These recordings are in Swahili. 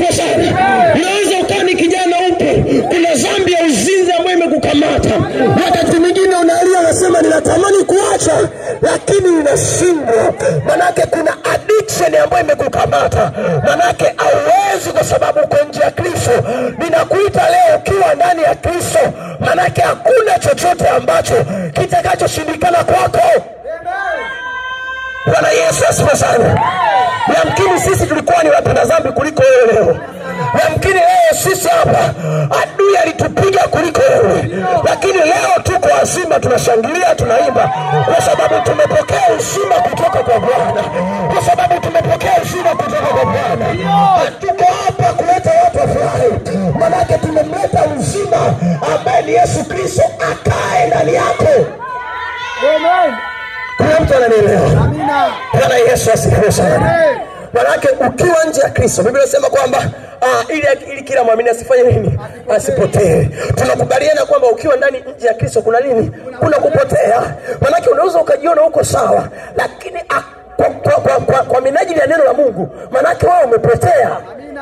asifiwe sana. Unaweza ukawa ni kijana upo, kuna dhambi ya uzinzi ambayo imekukamata. Wakati mwingine unalia unasema ninatamani kuacha lakini ninashindwa. Manake kuna addiction ambayo imekukamata. Manake hauwezi kwa sababu uko nje ya Kristo. Ninakuita leo ukiwa ndani ya Kristo, manake hakuna chochote ambacho kitakachoshindikana kwako. Bwana Yesu asifiwe sana. Yamkini sisi tulikuwa ni watenda dhambi kuliko wewe leo. Yamkini leo sisi hapa adui alitupiga kuliko wewe. Lakini leo tuko wazima, tunashangilia, tunaimba kwa sababu tumepokea uzima kutoka kwa Bwana. Kwa sababu tumepokea uzima kutoka kwa Bwana. Tuko hapa kuleta watu wafurahi. Manake tumemleta uzima ambaye ni Yesu Kristo akae ndani yako. Amen. Kuna mtu ananielewa? Amina. Bwana Yesu asifiwe sana. Manake ukiwa nje ya Kristo, Biblia inasema kwamba ili kila mwamini asifanye nini? Asipotee. Tunakubaliana kwamba ukiwa ndani nje ya Kristo kuna nini? Kuna kupotea. Manake unaweza ukajiona uko sawa, lakini kwa minajili ya neno la Mungu, manake wewe umepotea.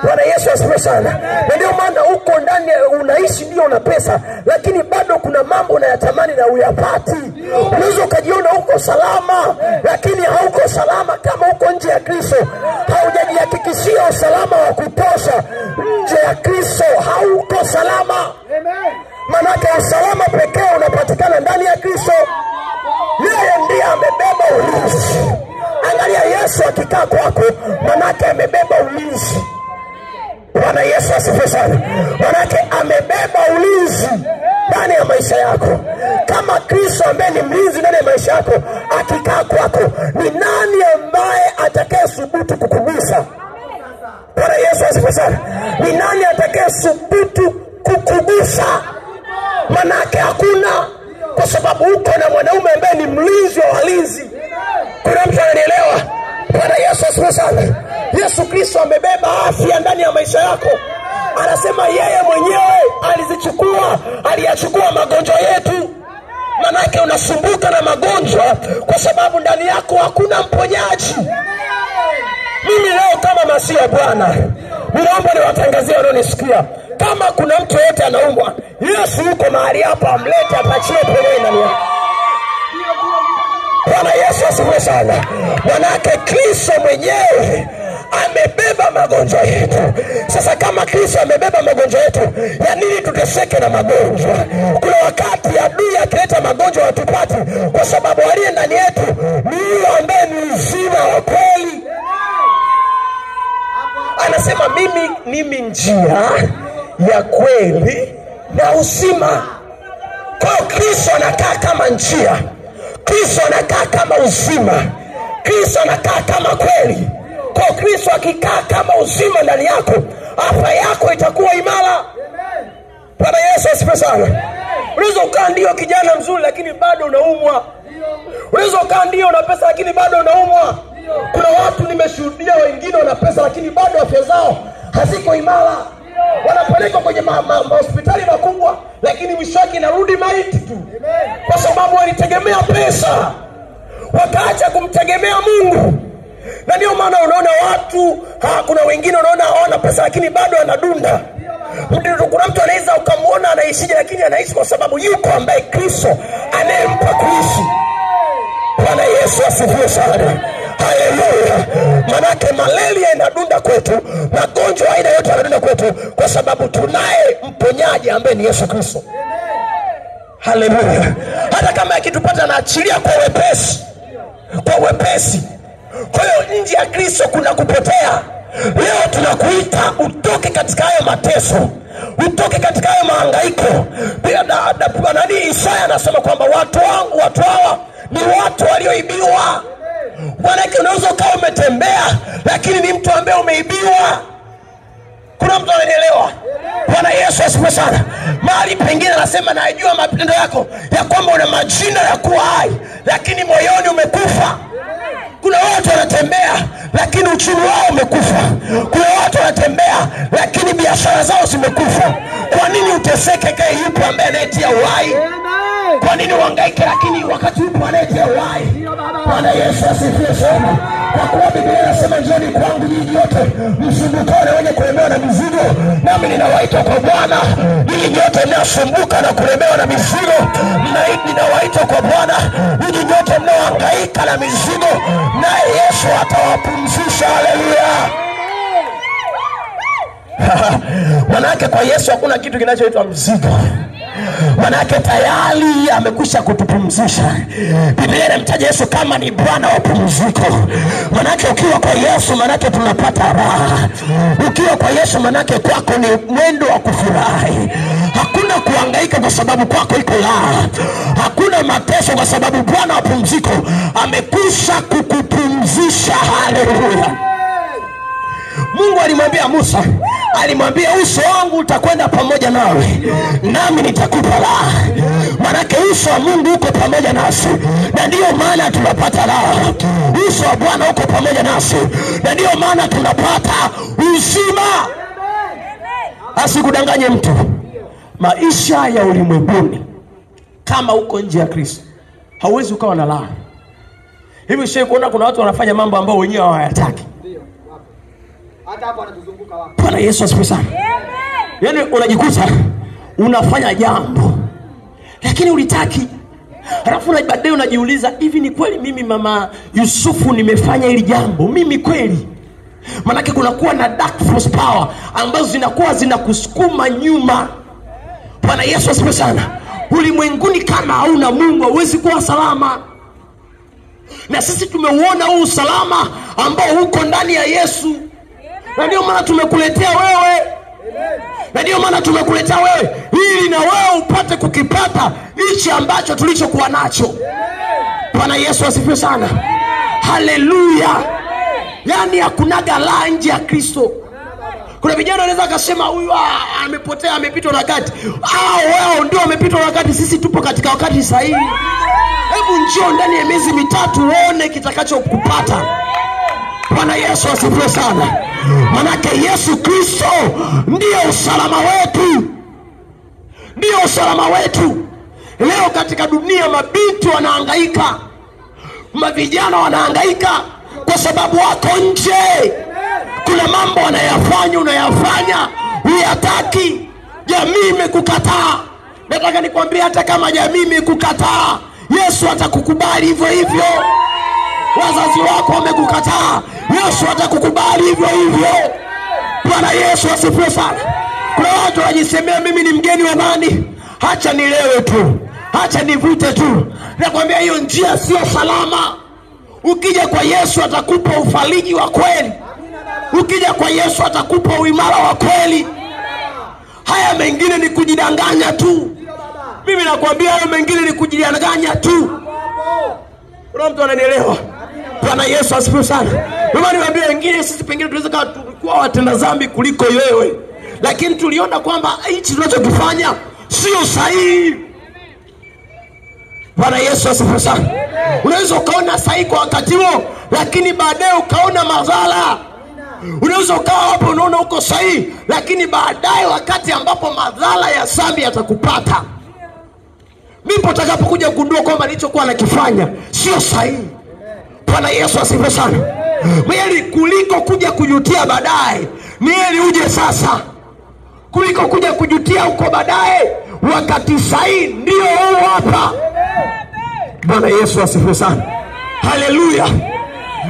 Bwana Yesu asifiwe sana. Na ndio maana uko ndani unaishi, ndio una pesa, lakini bado kuna mambo unayatamani na uyapati. Unaweza ukajiona uko salama, lakini hauko salama kama uko nje ya Kristo. Haujajihakikishia usalama wa kutosha. Nje ya Kristo hauko salama. Manake usalama pekee unapatikana ndani ya Kristo. Yeye ndiye amebeba ulinzi. Angalia Yesu akikaa kwako, manake amebeba ulinzi. Bwana Yesu asifiwe sana. Manake amebeba ulinzi ndani ya maisha yako. Kama Kristo ambaye ni mlinzi ndani ya maisha yako akikaa kwako, ni nani ambaye atakayesubutu kukugusa? Bwana Yesu asifiwe sana. Ni nani atakayesubutu kukugusa? Manake hakuna, kwa sababu uko na mwanaume ambaye ni mlinzi wa walinzi. Kuna mtu ananielewa? Bwana Yesu asifiwe sana. Yesu Kristo amebeba afya ndani ya maisha yako. Anasema yeye mwenyewe alizichukua, aliyachukua magonjwa yetu. Manake unasumbuka na magonjwa kwa sababu ndani yako hakuna mponyaji. Mimi leo kama Masihi wa Bwana, ninaomba niwatangazie wanaonisikia, kama kuna mtu yeyote anaumwa, Yesu yuko mahali hapa, amlete apachie ponyo ndani yake. Bwana Yesu asifiwe sana. Manake Kristo mwenyewe amebeba magonjwa yetu. Sasa kama Kristo amebeba magonjwa yetu, ya nini tuteseke na magonjwa? Kuna wakati adui akileta magonjwa hatupati, kwa sababu aliye ndani yetu ni yule ambaye ni uzima wa kweli. Anasema mimi mimi njia ya kweli na uzima. Kwa hiyo Kristo anakaa kama njia, Kristo anakaa kama uzima, Kristo anakaa kama kweli. Kwa Kristo akikaa kama uzima ndani yako, afya yako itakuwa imara. Bwana Yesu asifiwe sana. Unaweza ukaa ndio kijana mzuri lakini bado unaumwa. Unaweza ukaa ndio una pesa lakini bado unaumwa. Kuna watu nimeshuhudia wengine wana pesa lakini bado afya zao haziko imara. Wanapelekwa kwenye hospitali makubwa lakini mwisho wake inarudi maiti tu. Kwa sababu walitegemea pesa, wakaacha kumtegemea Mungu. Na ndio maana unaona watu, kuna wengine unaona hawana pesa lakini bado wanadunda. Kuna mtu anaweza ukamuona anaishije lakini anaishi kwa sababu yuko ambaye Kristo anayempa kuishi. Bwana Yesu asifiwe sana. Haleluya. Manake malaria inadunda kwetu, magonjwa aina yote yanadunda kwetu kwa sababu tunaye mponyaji ambaye ni Yesu Kristo. Haleluya. Hata kama akitupata anaachilia kwa wepesi. Kwa wepesi. Kwa hiyo nje ya Kristo kuna kupotea. Leo tunakuita utoke katika hayo mateso, utoke katika hayo mahangaiko. Pia nani Isaya anasema kwamba watu wangu, watu hawa ni watu walioibiwa. Manake unaweza ukawa umetembea lakini ni mtu ambaye umeibiwa. Kuna mtu ananielewa? Bwana Yesu asifiwe sana. Mahali pengine anasema najua matendo yako ya kwamba una majina ya kuwa hai lakini moyoni umekufa. Kuna watu wanatembea lakini uchumi wao umekufa. Kuna watu wanatembea lakini biashara zao zimekufa. Kwa nini uteseke? Kama yupo ambaye anayetia uhai. Kwa nini uhangaike lakini wakati upo anayetia uhai? Bwana Yesu asifiwe sana. Kwa kuwa Biblia inasema njooni kwangu nyinyi nyote msumbukao na wenye kulemewa na mizigo, nami ninawaita kwa Bwana. Nyinyi nyote mnaosumbuka na kulemewa na mizigo, ninawaita kwa Bwana. Nyinyi nyote mnaohangaika na mizigo, naye Yesu atawapumzisha. Haleluya. Manake kwa Yesu hakuna kitu kinachoitwa mzigo. Manake tayari amekwisha kutupumzisha. Biblia inamtaja Yesu kama ni Bwana wa pumziko. Manake ukiwa kwa Yesu, manake tunapata raha. Ukiwa kwa Yesu, manake kwako ni mwendo wa kufurahi. Hakuna kuhangaika kwa sababu kwako iko raha. Hakuna mateso kwa sababu Bwana wa pumziko amekwisha kukupumzisha. Haleluya. Mungu alimwambia Musa, alimwambia uso wangu utakwenda pamoja nawe, nami nitakupa raha. Manake uso wa Mungu uko pamoja nasi, na ndiyo maana tunapata raha. Uso wa Bwana uko pamoja nasi, na ndiyo maana tunapata uzima. Asikudanganye mtu. Maisha ya ulimwenguni kama uko nje ya Kristo, hauwezi ukawa na raha. Hivi sio kuona kuna watu wanafanya mambo ambayo wenyewe hawayataki. Hata hapo anatuzunguka wapo. Bwana Yesu asifiwe sana. Yaani unajikuta unafanya jambo lakini ulitaki. Halafu baadaye unajiuliza, hivi ni kweli mimi mama Yusufu nimefanya hili jambo? Mimi kweli? Manake kunakuwa na dark force power ambazo zinakuwa zinakusukuma nyuma. Bwana Yesu asifiwe sana. Ulimwenguni kama hauna Mungu hauwezi kuwa salama. Na sisi tumeuona huu usalama ambao uko ndani ya Yesu. Na ndio maana tumekuletea wewe. Na ndio maana tumekuletea wewe ili na wewe upate kukipata hichi ambacho tulichokuwa nacho. Bwana Yesu asifiwe sana. Haleluya. Yaani hakunaga la nje ya Kristo. Kuna vijana wanaweza akasema huyu amepotea, amepitwa na wakati. Wao ndio wamepitwa na wakati, sisi tupo katika wakati sahihi. Hebu njoo ndani ya miezi mitatu uone kitakachokupata. Bwana Yesu asifiwe sana. Manake Yesu Kristo ndiyo usalama wetu. Ndiyo usalama wetu. Leo katika dunia mabinti wanahangaika, mavijana wanahangaika kwa sababu wako nje. Kuna mambo wanayafanya, unayafanya huyataki. Jamii imekukataa. Nataka nikwambie, hata kama jamii imekukataa, Yesu atakukubali hivyo hivyo. Wazazi wako wamekukataa, Yesu atakukubali hivyo hivyo. Bwana Yesu asifiwe sana. Kuna watu wanajisemea mimi ni mgeni wa nani, acha nilewe tu, acha nivute tu. Nakwambia hiyo njia sio salama. Ukija kwa Yesu atakupa ufariji wa kweli. Ukija kwa Yesu atakupa uimara wa kweli. Haya mengine ni kujidanganya tu. Mimi nakwambia hayo mengine ni kujidanganya tu. Kuna mtu ananielewa? Bwana Yesu asifiwe sana. Mimi niwaambie wengine, sisi pengine tunaweza kuwa tulikuwa watenda dhambi kuliko wewe, lakini tuliona kwamba hichi tunachokifanya sio sahihi. Bwana Yesu asifiwe sana. Unaweza ukaona sahihi kwa wakati huo, lakini baadaye ukaona madhara. Unaweza ukawa hapo unaona uko sahihi, lakini baadaye wakati ambapo madhara ya dhambi yatakupata, ndipo utakapokuja kugundua kwamba nilichokuwa nakifanya sio sahihi. Bwana Yesu asifiwe sana. Heri kuliko kuja kujutia baadaye, ni heri uje sasa kuliko kuja kujutia huko baadaye. Wakati sahihi ndio huu hapa. Bwana Yesu asifiwe sana. Haleluya.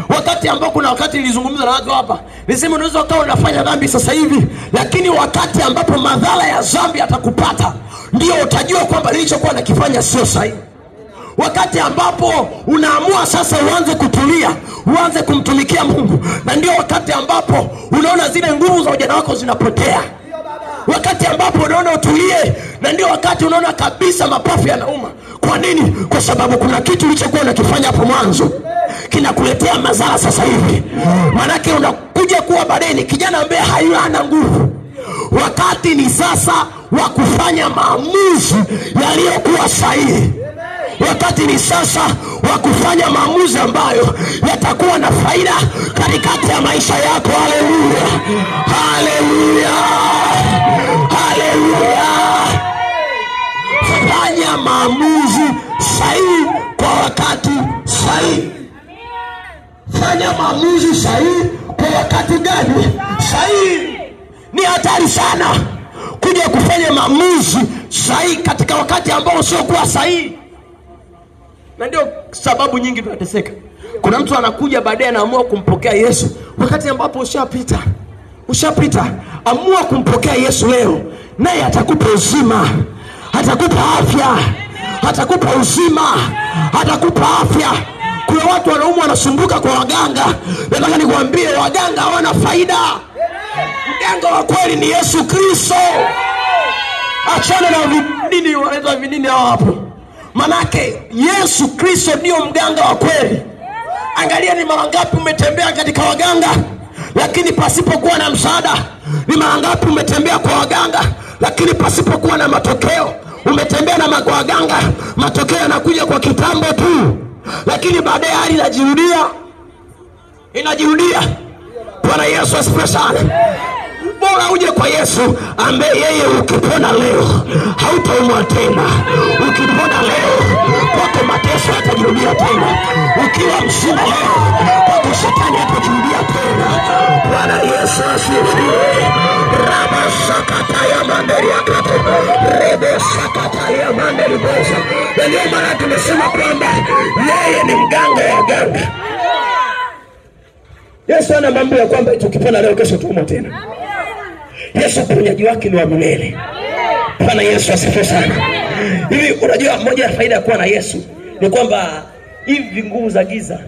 Wakati ambao kuna wakati nilizungumza na watu hapa, nisema unaweza ukawa unafanya dhambi sasa hivi, lakini wakati ambapo madhara ya dhambi atakupata, ndio utajua kwamba nilichokuwa nakifanya sio sahihi. Wakati ambapo unaamua sasa uanze kutulia, uanze kumtumikia Mungu, na ndio wakati ambapo unaona zile nguvu za ujana wako zinapotea. Wakati ambapo unaona utulie, na ndio wakati unaona kabisa mapafu yanauma. Kwa nini? Kwa sababu kuna kitu ulichokuwa unakifanya hapo mwanzo kinakuletea madhara sasa hivi. Manake unakuja kuwa baadaye ni kijana ambaye hayana nguvu. Wakati ni sasa wa kufanya maamuzi yaliyokuwa sahihi. Wakati ni sasa wa kufanya maamuzi ambayo yatakuwa na faida katikati ya maisha yako. Haleluya. Haleluya. Haleluya. Fanya maamuzi. Fanya maamuzi sahihi kwa wakati gani sahihi. Ni hatari sana kuja kufanya maamuzi sahihi katika wakati ambao sio kuwa sahihi. Na ndio sababu nyingi tunateseka. Kuna mtu anakuja baadaye anaamua kumpokea Yesu wakati ambapo ushapita. Ushapita. Amua kumpokea Yesu leo, naye atakupa uzima, atakupa afya, atakupa uzima, atakupa afya. Kuna watu wanaumwa wanasumbuka kwa waganga. Nataka nikuambie, waganga hawana faida. Mganga wa kweli ni Yesu Kristo. Achana na vinini, wanaitwa vinini hao hapo. Manake Yesu Kristo ndio mganga wa kweli. Angalia ni mara ngapi umetembea katika waganga lakini pasipokuwa na msaada. Ni mara ngapi umetembea kwa waganga lakini pasipokuwa na matokeo. Umetembea na waganga, matokeo yanakuja kwa kitambo tu, lakini baadaye hali inajirudia. Inajirudia. Bwana Yesu asifiwe sana. Bora uje kwa Yesu ambaye yeye ukipona leo hautaumwa tena. Ukipona leo kwako mateso yatajirudia tena. Ukiwa mzima leo kwako shetani hatajirudia tena. Bwana Yesu asifiwe. Raba sakata ya manderi akato, rebe sakata ya manderi bosa. Na ndio maana tumesema kwamba yeye ni mganga wa waganga. Yesu ana mambo ya kwamba tukipona leo kesho tuumwa tena. Yesu uponyaji wake ni wa milele. Bwana Yesu asifiwe sana. Hivi unajua moja ya faida ya kuwa na Yesu ni kwamba hivi nguvu za giza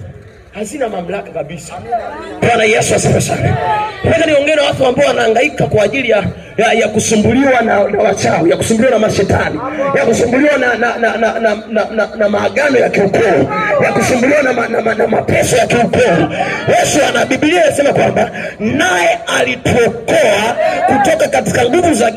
hazina mamlaka kabisa. Bwana Yesu asifiwe sana. Nataka niongee na watu ambao wanahangaika kwa ajili ya kusumbuliwa na wachawi, ya kusumbuliwa na mashetani, ya kusumbuliwa na maagano ya kiukoo, ya kusumbuliwa na mateso ya kiukoo. Yesu ana Biblia inasema kwamba naye alituokoa kutoka katika nguvu za